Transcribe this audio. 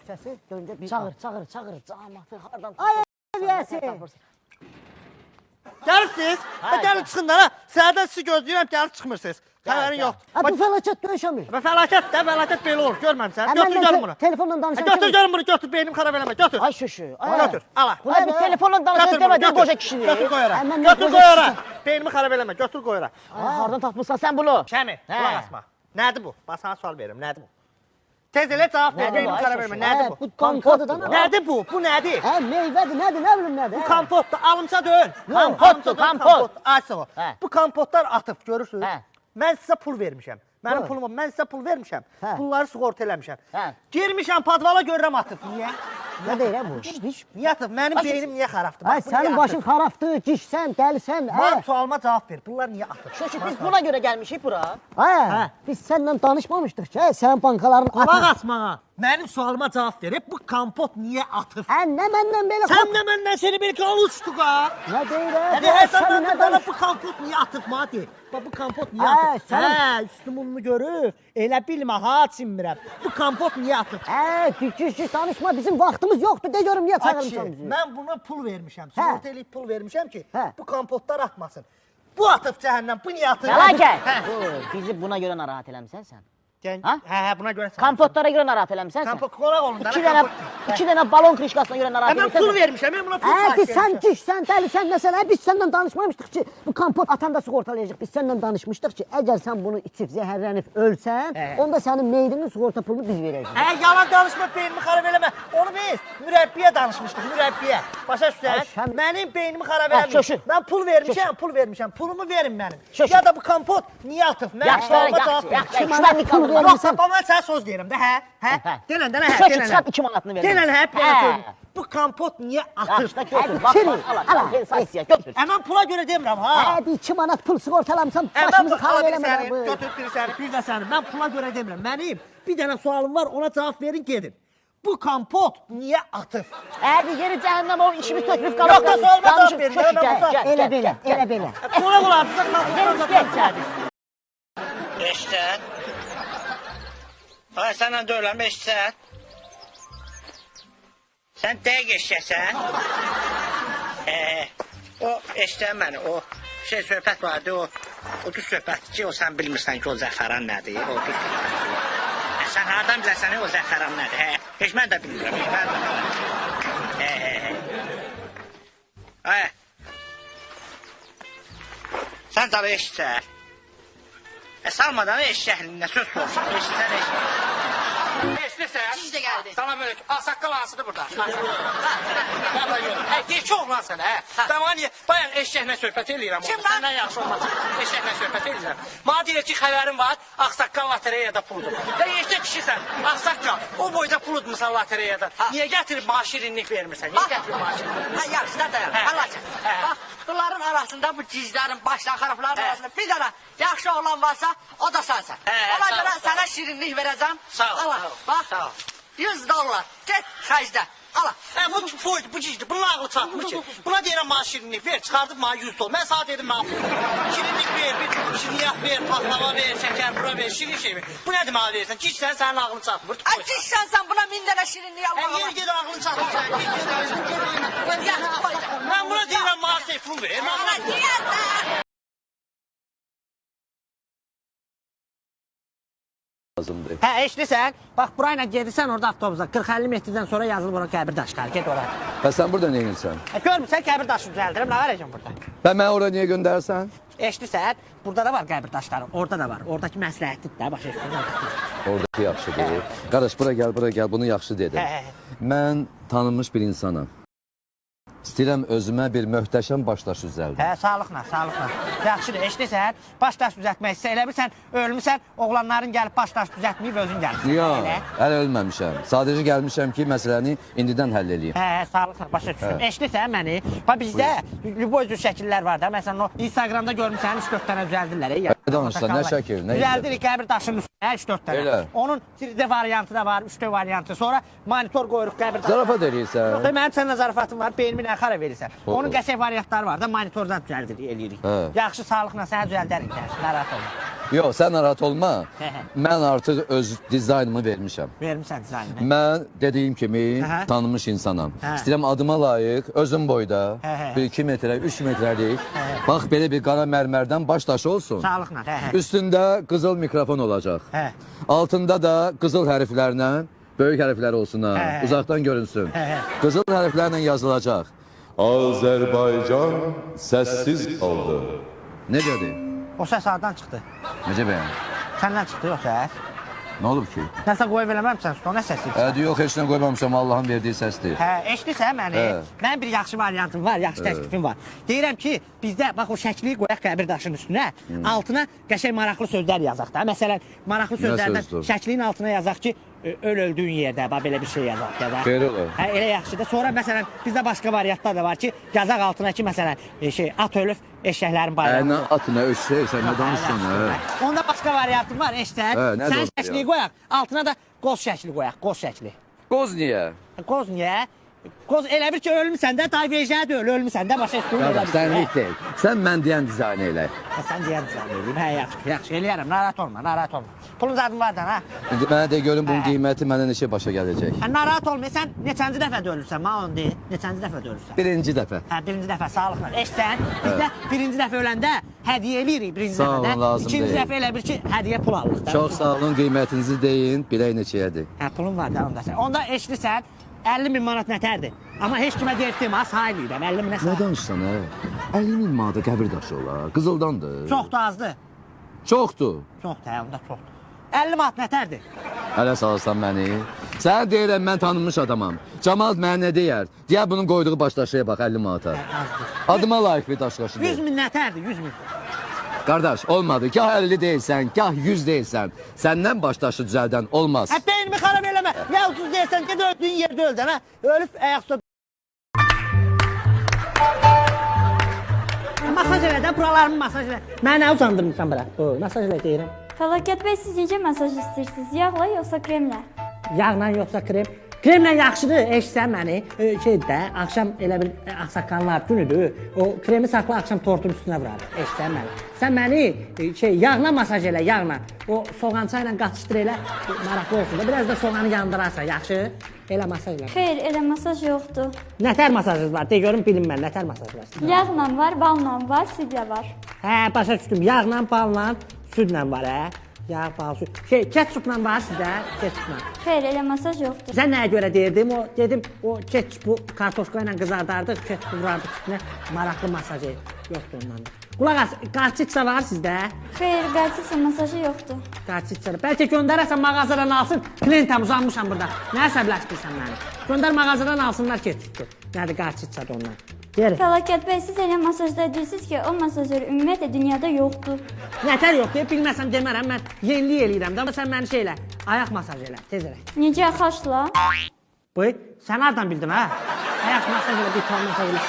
Küçəsi, döncə bir. Çağır, çağır, çağır. Camaatı hardan? Ay ev yiyəsi. Gəlibsiz? Hə, Gəlin çıxın da. Səhərdən sizi gözləyirəm, gəlib çıxmırsınız. Xəbərin yoxdur. Ha, bu fəlakət döyüşəmir. Və fəlakət də, fəlakət belə olur. Görməmsən. Götür görüm bunu. Telefonla danışan. Götür görüm bunu, götür beynimi xarab eləmə. Götür. Ay şuşu. Götür. Ala. Buna bir telefonla danışan demədin qoca kişini. Götür qoy ora. Götür qoy ora. Beynimi xarab eləmə. Götür qoy ora. Hardan tapmısan sən bunu? Şəmi, qulaq asma. Nədir bu? Bax sana sual verirəm. Nədir bu? Tez elə cavab ver, beynimi xarab eləmə. Nədir bu? Bu kompotdur da. Nədir bu? Bu nədir? Hə, meyvədir, nədir, nə bilim nədir? Bu kompotdur, alımça deyil. Kompotdur, kompot. Ay sağ ol. Bu kompotlar atıb, görürsünüz. Mən sizə pul vermişəm. Mənim pulum, mən sizə pul vermişəm. Pulları sığorta eləmişəm. Girmişəm podvala görürəm atıb. Niyə? Nə deyir bu? Niyə atıb? Mənim beynim niyə xarabdır? Ay sənin başın xarabdır, gişsən, dəlisən. Mən sualıma cavab ver. Bunlar niyə atıb? Şoşu, biz buna görə gəlmişik bura. Hə, biz səninlə danışmamışdıq ki, sənin bankaların atıb. Qulaq as mənə. Mənim sualıma cavab ver. Bu kompot niyə atıb? Hə, nə məndən belə... Sən nə məndən seni bir qal uçduq ha? Nə deyir? Hə, sən nə bu kompot niyə atıb, Madi? Bax, bu kompot niyə atıb? Hə, üstüm ununu görüb. Elə bilmə ha, çinmirəm. Bu kompot niyə atıb? Hə, kişi danışma, bizim vaxtımız yoxdur. De görüm, niyə çağırmışsan bizi? Mən buna pul vermişəm. Sığorta eləyib pul vermişəm ki, bu kompotlar atmasın. Bu atıb cəhənnəm, bu niyə atıb? Fəlakət! Bizi buna görə narahat eləmisən sən? Hə, hə, buna görə. Kompotlara görə narahat eləmisən sən? Kompot qonaq olun da. İki dənə balon krişkasına görə narahat eləmisən. Mən pul vermişəm, mən buna pul sahib vermişəm. Sən kişsən, dəlisən, nəsən, biz səndən danışmamışdıq ki, bu kompot atanda sığortalayacaq. Biz səndən danışmışdıq ki, əgər sən bunu içib, zəhərlənib, ölsən, onda sənin meydinin sığorta pulunu biz verəcəyik. Hə, yalan danışma, beynimi xarab eləmə. Onu biz mürəbbiyə danışmışdıq, mürəbbiyə. Başa düşürsən? Mənim beynimi xarab eləmə. Mən pul vermişəm, pul vermişəm. Pulumu verin mənim. Ya da bu kompot niyə atıb? Mənim sualıma cavab ver. Yox, mən sənə söz deyirəm də, hə, hə. Denən, denən, hə, denən. Şoşu, çıxart 2 manatını verin. Denən, hə, denən söz. Bu kompot niyə atır? Yaxşı da götür, bax, bax, ala, kompensasiya, götür. Mən pula görə demirəm, ha. Hə, 2 manat pul sığortalamsan, başımızı xarab eləmə. Götür bir səni, bir də səni. Mən pula görə demirəm. Mənim bir dənə sualım var, ona cavab verin, gedin. Bu kompot niyə atıb? Əbi, yeri cəhənnəm o, işimiz tökülüb qalıb. Yox da sualıma cavab verin. Elə belə, elə belə. Qulaq olarsan, mən pula cavab verin. Eşsən. Ay, sənlə deyiləm, eşsən. Sən dəqiq eşəksən. O eşsən məni, o şey söhbət vardı, o düz söhbətdir ki, o sən bilmirsən ki, o zəfəran nədir, o düz söhbətdir. Sən hardan bilərsən, o zəfəran nədir, hə? Heç mən də bilmirəm, heç mən də bilmirəm. Ay, sən cala eşsən. Salmadan eşəklinə söz soruşur, eşsən, eşsən. Eşlisən? Siz də gəldi. Salam aleyküm. Ağsaqqal hansıdır burada? Hə, yekə oğlan sən, hə. Tamam, niyə? Bayaq eşəklə söhbət eləyirəm. Kim lan? Səndən yaxşı olmaz. Eşəklə söhbət eləyirəm. Mənə deyir ki, xəbərim var, ağsaqqal lotereyada puludur. Və yekə kişisən, ağsaqqal, o boyda pul udmusan lotereyada. Niyə gətirib maaş şirinlik vermirsən? Niyə gətirib maaş şirinlik? Hə, yaxşı da dayan. Allah aşkına. Bax, bunların arasında bu gizlərin, başdan xarabların arasında bir dənə yaxşı oğlan varsa, o da sənsən. Ona görə sənə şirinlik verəcəm. Sağ ol. Bax, $100. Get, xərclə. Ala. Hə, bu pul, bu gizdir. Bunun ağlı çatmır ki. Buna deyirəm, mənə şirinlik ver, çıxardıb mənə $100. Mən sənə dedim, mənə pul. Şirinlik ver, bir şirniyyat ver, paxlava ver, şəkər bura ver, şirin şey ver. Bu nədir mənə verirsən? Gizsən, sənin ağlın çatmır. Ay, gizsən sən buna 1000 dənə şirinlik almaq olar. Yer gedir, ağlın çatmır. Mən buna deyirəm, mənə şey pul ver. Mən buna deyirəm. Lazımdır. Hə, eşidirsən? Bax, burayla gedirsən orada avtobusa. 40-50 metrdən sonra yazılıb ora qəbir daşları. Get ora. Bəs sən burada nə edirsən? Görmürsən, qəbir daşı düzəldirəm. Nə verəcəm burada? Bə mənə ora niyə göndərsən? Eşidirsən? Burada da var qəbir daşları. Orada da var. Oradakı məsləhətdir də, başa düşdün? Oradakı yaxşıdır. Qardaş, bura gəl, bura gəl. Bunu yaxşı dedim. Mən tanınmış bir insanam. İstəyirəm özümə bir möhtəşəm başdaş düzəldim. Hə, sağlıqla, sağlıqla. Yaxşıdır, eşidirsən? Başdaş düzəltmək istə, elə bilirsən, ölmüsən, oğlanların gəlib başdaş düzəltməyib, özün gəlirsən. Yox, hələ ölməmişəm. Sadəcə gəlmişəm ki, məsələni indidən həll eləyim. Hə, sağlıqla, başa düşdüm. Eşidirsən məni? Bax, bizdə lüboy cür şəkillər var da. Məsələn, o Instagramda görmüsən, 3-4 dənə düzəldirlər. Nə danışsan, nə şəkil, nə düzəldirik qəbir daşının üstünə 3-4 dənə. Elə. Onun 3D variantı da var, 3D variantı. Sonra monitor qoyuruq qəbir daşına. Zarafat eləyirsən. Yox, mənim səninlə zarafatım var, beynimi nə xarab eləyirsən. Onun qəşəng variantları var da, monitordan düzəldirik, eləyirik. Hə. Yaxşı, sağlıqla sənə düzəldərik, yaxşı, narahat olma. Yox, sən narahat olma. Mən artıq öz dizaynımı vermişəm. Vermisən dizaynını. Mən dediyim kimi tanınmış insanam. İstəyirəm adıma layiq, özüm boyda, bir 2 metrə, 3 metrəlik. Bax, belə bir qara mərmərdən baş daşı olsun. Sağlıqla. Üstündə qızıl mikrofon olacaq. Altında da qızıl hərflərlə, böyük hərflər olsun ha, uzaqdan görünsün. Qızıl hərflərlə yazılacaq. Azərbaycan səssiz qaldı. Necədir? O səs hardan çıxdı? Necə bəyəm? Səndən çıxdı yox səs. Nə olub ki? Nəsə qoyub eləməmsən, o nə səsi? Yox, heç nə qoymamışam, Allahın verdiyi səsdir. Hə, eşidirsən məni? Mənim bir yaxşı variantım var, yaxşı təklifim var. Deyirəm ki, bizdə bax o şəkli qoyaq qəbir daşının üstünə, altına qəşəng maraqlı sözlər yazaq da. Məsələn, maraqlı sözlərdən şəklin altına yazaq ki, öl öldüyün yerdə, bax belə bir şey yazaq. Xeyr olar. Hə, elə yaxşıdır. Sonra məsələn, bizdə başqa variantlar da var ki, yazaq altına ki, məsələn, at ölüb eşəklərin bayrağı. Nə at, nə eşək, sən nə danışsan, hə? Onda başqa variantım var, eşək. Sən şəkli qoyaq, altına da qoz şəkli qoyaq, qoz şəkli. Qoz niyə? Qoz niyə? Qoz elə bir ki, ölmüsən də, dayvejə də öl, ölmüsən də, başa üstünü elə bir. Qardaş, sənlik deyil. Sən mən deyən dizaynı elə. Sən deyən dizaynı eləyim, hə, yaxşı, yaxşı, eləyərəm, narahat olma, narahat olma. Pulun zadın var da, ha? İndi mənə de görüm, bunun qiyməti mənə neçə başa gələcək? Hə, narahat olma, sən neçənci dəfə də ölürsən, mənə onu deyil, neçənci dəfə də ölürsən? Birinci dəfə. Hə, birinci dəfə, sağlıqla. Eşsən, bizdə birinci dəfə öləndə hədiyyə eləyirik birinci dəfədə. İkinci dəfə elə bir ki, hədiyyə pul alırıq. Çox sağ olun, qiymətinizi deyin, bilək neçəyədir. Hə, pulun var da onda sən. Onda eşidirsən, 50 min manat nətərdir? Amma heç kimə deyib demə, say eləyirəm, 50 minə say. Nə danışsan, hə? 50 min manata qəbir daşı olar, qızıldandır. Çoxdur, azdır. Çoxdur. Çoxdur, hə, onda çoxdur. 50 manat nətərdir? Hələ salırsan məni. Sən deyirəm, mən tanınmış adamam. Camaat mənə nə deyər? Deyər, bunun qoyduğu başdaşıya bax, 50 manata. Adıma layiq bir daşqaşı deyil. 100 min nətərdir, 100 min. Qardaş, olmadı. Gah 50 deyilsən, gah 100 deyilsən. Səndən başdaşı düzəldən olmaz. Hə, beynimi xarab eləmə. Nə 30 deyilsən, ged öldüyün yerdə öldün, hə? Ölüb ayaq üstə. Masaj elə də, buralarımı masaj elə. Mənə nə uzandırmısan bura? Masaj elə deyirəm. Fəlakət bəy, siz necə masaj istəyirsiniz? Yağla yoxsa kremlə? Yağla yoxsa krem? Kremlə yaxşıdır, eşitsən məni. Şeydir də, axşam elə bir ağsaqqallar günüdür. O kremi saxla, axşam tortun üstünə vurarıq. Eşitsən məni. Sən məni yağla masaj elə, yağla. O soğança ilə qatışdır elə, maraqlı olsun da. Biraz da soğanı yandırarsan, yaxşı? Elə masaj elə. Xeyr, elə masaj yoxdur. Nətər masajınız var? De görüm, bilim mən, nətər masaj var? Yağla var, balla var, südlə var. Hə, başa düşdüm. Yağla, balla, südlə var, hə? Yağ, bal, süd. Ketçupla var sizdə, ketçupla. Xeyr, elə masaj yoxdur. Sən nəyə görə deyirdim? O, dedim, o ketçupu kartoşka ilə qızardardıq, ketçupu vurardıq üstünə, maraqlı masajı yoxdur ondan da. Qulaq as, qarçıtsa var sizdə? Xeyr, qarçıtsa masajı yoxdur. Qarçıtsa. Bəlkə göndərəsən mağazadan alsın, klientam uzanmışam burada. Nə əsəbləşdirsən məni? Göndər mağazadan alsınlar ketçupdur. Nədir qarçıtsa da ondan? Fəlakət bəy, siz elə masajda deyirsiniz ki, o masajör ümumiyyətlə dünyada yoxdur. Nətər yoxdur, bilməsəm demərəm, mən yenilik eləyirəm də, amma sən məni şey elə, ayaq masaj elə, tez elə. Necə, xaşla? Bıy, sən hardan bildin, hə? Ayaq masaj elə, bir ton masaj elə.